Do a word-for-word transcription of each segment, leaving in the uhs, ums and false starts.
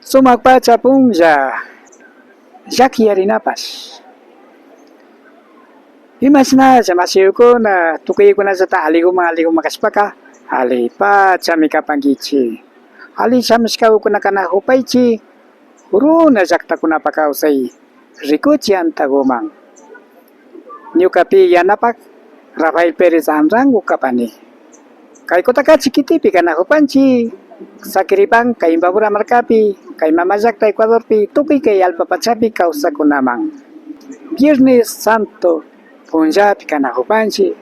Sumak pacha punlla llakiyarinapash. Imashnalla mashikuna tukuykunallata alliguman alliguman kashpaka allipachami kapankichik. Alli shamushkakuna kanakupaychik runa llaktakunapa kawsay rikuchi antaguman. Ñukapi yanapak Rafael Pérez Anrango kapani. Kay Cotacachi kitipi kanakupanchik, sakiripan kay Imbabura markapi, kay mama llakta Ecuadorpi, tukuy kay allpa pachapi kawsakkunaman. Viernes Santo punllapi kanakupanchik,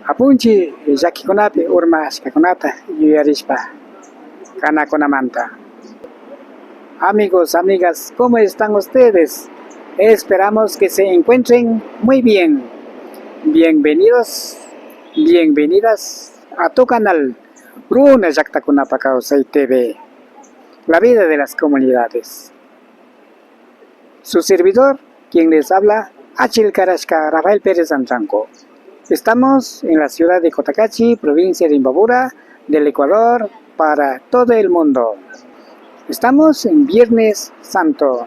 apunchik llakikunapi urmashkakunata yuyarishpa kanakunamanta. Amigos, amigas, ¿cómo están ustedes? Esperamos que se encuentren muy bien. Bienvenidos, bienvenidas a tu canal Runa Llaktakunapa Kawsay T V, la vida de las comunidades. Su servidor, quien les habla, Achil Carasca Rafael Pérez Anrango. Estamos en la ciudad de Cotacachi, provincia de Imbabura, del Ecuador, para todo el mundo. Estamos en Viernes Santo.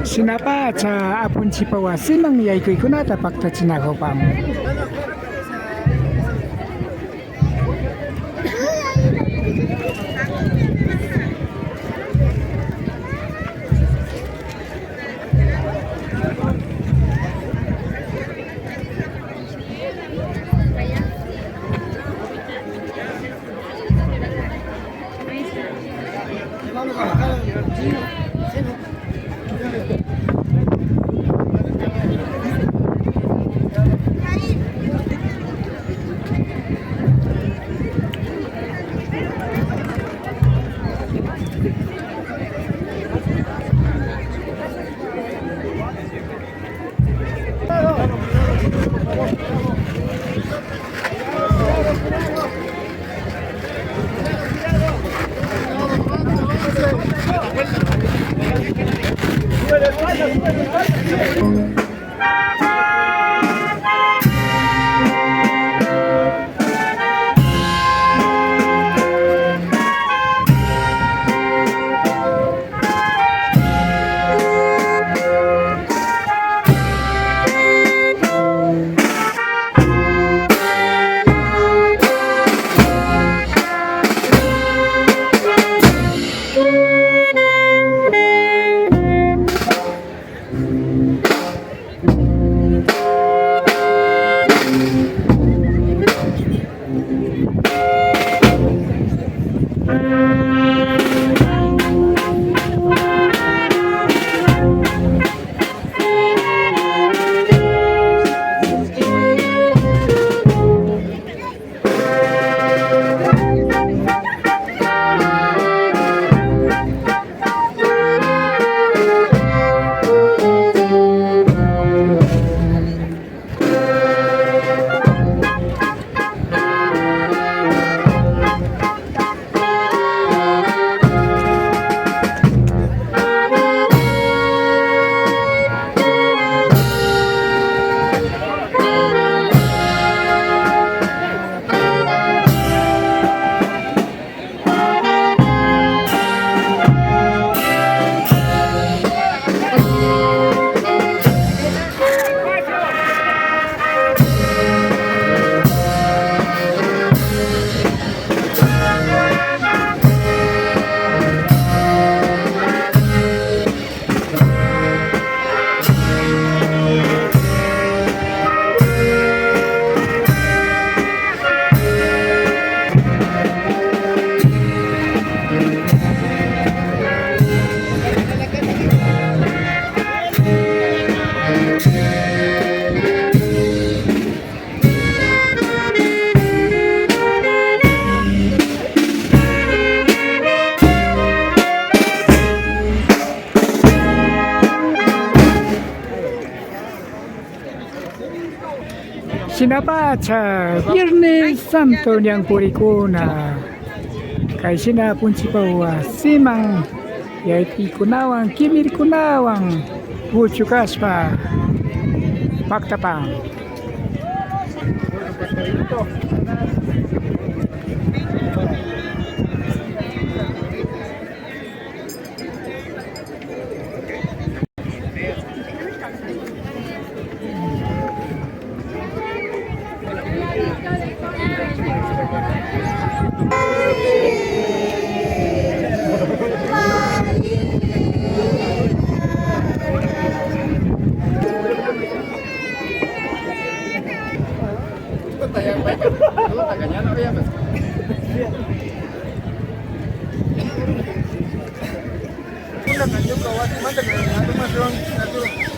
Shinapacha apunchikpa wasiman yaykuykunata paktachinakupan. Shinapacha Viernes Santo ñanpurikuna, kayshina apunchikpa wasiman yaypikunawan kimirkunawan puchukashpa paktapan. Una canción que va a tomar de que la tomación, la tomación.